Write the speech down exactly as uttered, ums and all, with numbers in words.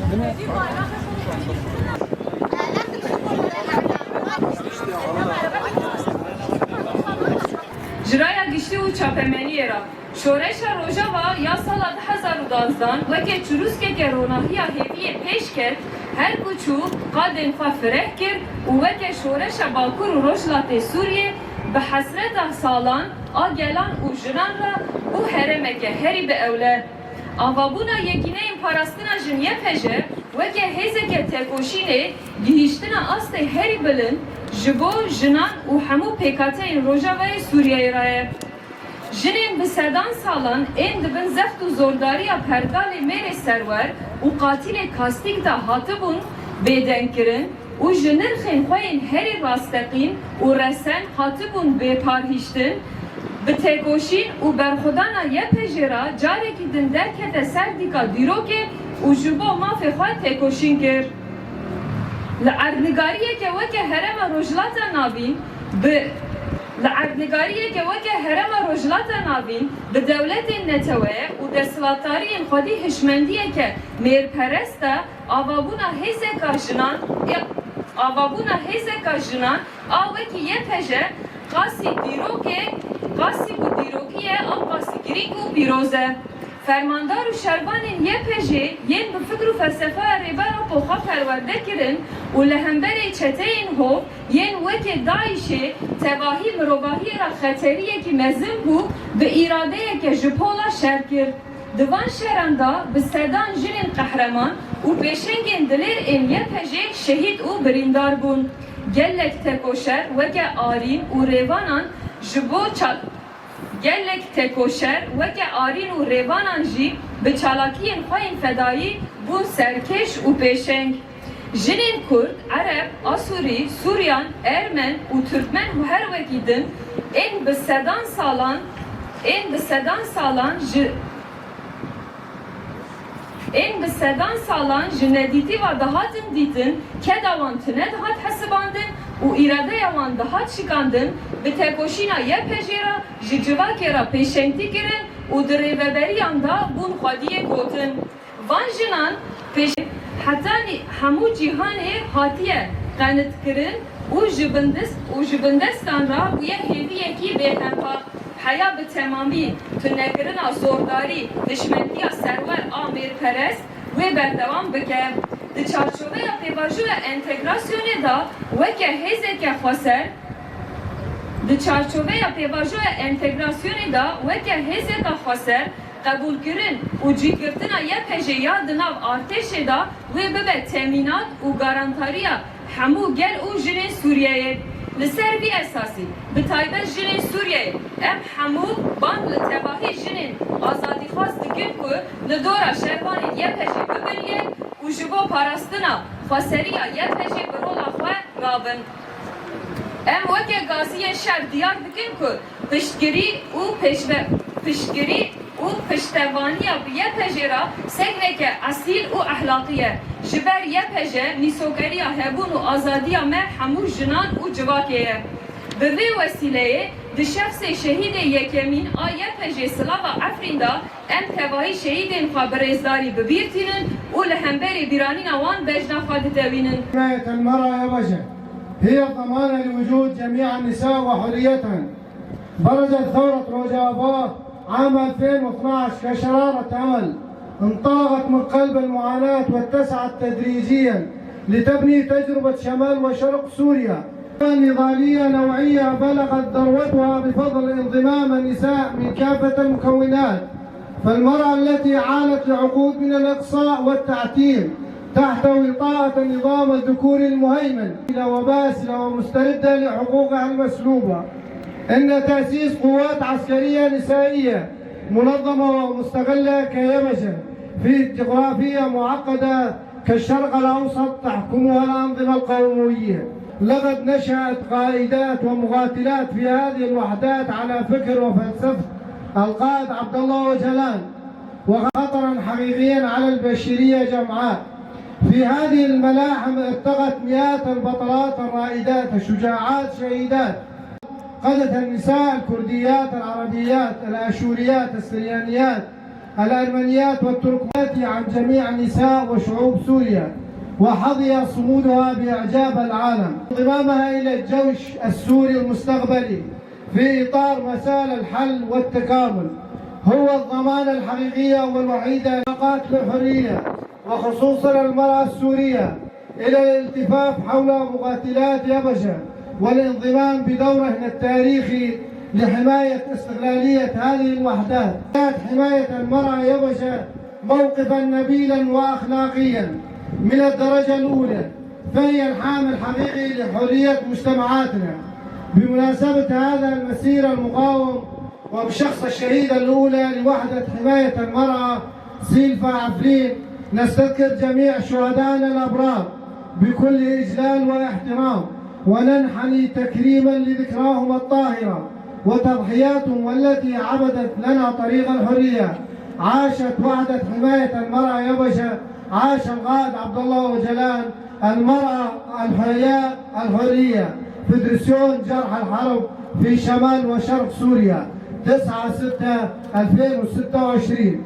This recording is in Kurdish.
Ji raya giştî û çapemeniyê re, Şoreşa Rojava ya sala du hezar û duwazdeh weke çirûskeke ronahiya hêviyê pêş ket, her ku çû qadên xwe fireh kir û weke şoreşa Bakur û Rojhilatê Sûriyê bi hesreta salan a gelan û jinan re bû herêmeke herî bi ewle. Avabûna Yekîneyên Parastina Jin, Y P J, weke hêzeke tekoşînê gihîştina astê herî bilind ji bo jinan û hemû pêkhateyên Rojavayê Sûriyeyê re ye. Jinên bi sedan salan ên di bin zext û zordariya pergalê mêrê serwer û qatilê kastîk de hatibûn bêdengkirin û ji nirxên xwe yên herî rasteqîn û resen hatibûn bêparhiştin, bi têkoşîn û berxwedana Y P J re carekî din derkete ser dîka dîrokê û ji bo mafê xwe têkoşîn kir. Li erdnigariyeke weke Herêma Rojhilata Navîn bi Li erdnigariyeke weke Herêma Rojhilata Navîn bi dewletên neteweye û desthilatdariyên xwedî hişmendiyeke mêrperest e, avabûna hêzeka jinan, ê, avabûna hêzeka jinan a wekî Y P J qasî dîrokê, qasî ku dîrokî ye, a qasî girîng û pîroz e. Fermandar û şervanên Y P J yên bi fikr û felsefeya Rêber Apo xwe perwerde kirin û li hemberî çeteyên hov yên wekî DAIŞê tevahî mirovahiyê re xeteriyekî mezin bû, bi îradeyeke ji pola şer kir. Di van şeran de bi sedan jinên qehreman û pêşengên dilêr ên Y P J şehîd û birîndar bûn. Gelek tekoşer weke Arîn û Rêvanan ji bo çal-, Gelek tekoşer weke Arîn û Rêvanan jî bi çalakiyên xwe yên fedayî bûn serkêş û pêşeng. Jinên Kurd, Ereb, Asûrî, Sûryan, Ermen û Tirkmen û her wekî din ên bi sedan salan, ên bi sedan salan ji Ên bi sedan salan ji nedîtî ve dihatin dîtin, keda wan tune dihat hesibandin û îradeya wan dihat şikandin, bi tekoşîna Y P J re ji civakê re pêşengtî kirin û di rêveberiyan de bûn xwediyê gotin. Van jinan pêş hetanî hemû cîhanê hatiye qenitkirin û ji bindest-, û ji bindestan re bûye hêviyekî bêhempa. Heya bi temamî tunekirina zordarî, hişmendiya serwer a mêrperest wê berdewam bike. Di çarçoveya pêvajoya entegrasyonê de weke hêzeke xweser, di çarçoveya pêvajoya entegrasyonê de weke hêzeka xweser, qebûlkirin û cîgirtina Y P J ya di nav artêşê de wê bibe temînat û garantariya hemû gel û jinên Sûriyeyê. Li ser vî esasî, bi taybet jinên Sûriyeyê, em hemû bang li tevahî jinên azadîxwaz dikin ku li dora şervanên Y P J bibin yek û ji bo parastina xweseriya Y P J bi rola xwe rabin. Em weke gaziyên şer diyar dikin ku piştgirî û pêşve-, piştgirî û piştevaniya bi Y P J re sekveke esîl û ehlaqî ye. Ji ber Y P J nîsokeriya hebûn û azadiya me hemû jinan û civakê ye. Bi vê wesîleyê di şexsê şehîdê yekemîn a Y P J Silava Efrîn de em tevahî şehîdên xwe bi rêzdarî bi bîr tînin û li hemberî bîranîna wan bejna xwe ditewînin. حماية المرأة يبجة هي الضمانة لوجود جميع النساء وحريتهن. برزت ثورة روجافا عام ألفين واثناعش كشرارة أمل انطلقت من قلب المعاناة واتسعت تدريجيا لتبني تجربة شمال وشرق سوريا. نضالية نوعية بلغت ذروتها بفضل انضمام النساء من كافة المكونات. فالمرأة التي عانت لعقود من الإقصاء والتعتيم تحت وطاءة النظام الذكوري المهيمن وباسلة ومستردة لحقوقها المسلوبة. إن تأسيس قوات عسكرية نسائية منظمة ومستقلة كيبشة في جغرافية معقدة كالشرق الأوسط تحكمها الأنظمة القومية. لقد نشأت قائدات ومقاتلات في هذه الوحدات على فكر وفلسفة القائد عبد الله أوجلان، وخطرا حقيقيا على البشرية جمعاء. في هذه الملاحم التقت مئات البطلات الرائدات الشجاعات شهيدات، قادة النساء الكرديات العربيات الآشوريات السريانيات، الأرمنيات والتركمانات عن جميع نساء وشعوب سوريا، وحظي صمودها بإعجاب العالم. انضمامها إلى الجيش السوري المستقبلي في إطار مسار الحل والتكامل هو الضمانة الحقيقية والوحيدة للحرية، وخصوصًا المرأة السورية، إلى الالتفاف حول مقاتلات يبشة والانضمام بدورهن التاريخي لحماية استقلالية هذه الوحدات. حماية المرأة يبشة موقفًا نبيلًا وأخلاقيًا من الدرجة الأولى، فهي الحامل الحقيقي لحرية مجتمعاتنا. بمناسبة هذا المسير المقاوم، وبشخص الشهيدة الأولى لوحدة حماية المرأة سيلفا عفرين، نستذكر جميع شهدائنا الأبرار بكل إجلال واحترام، وننحني تكريمًا لذكراهم الطاهرة وتضحياتهم التي عبدت لنا طريق الحرية. عاشت وحدة حماية المرأة يبشة، عاش القائد عبد الله أوجلان، المرأة، الحياة، الحرية، فدراسيون جرحى الحرب في شمال وشرق سوريا، تسعة ستة ألفين وستة وعشرين.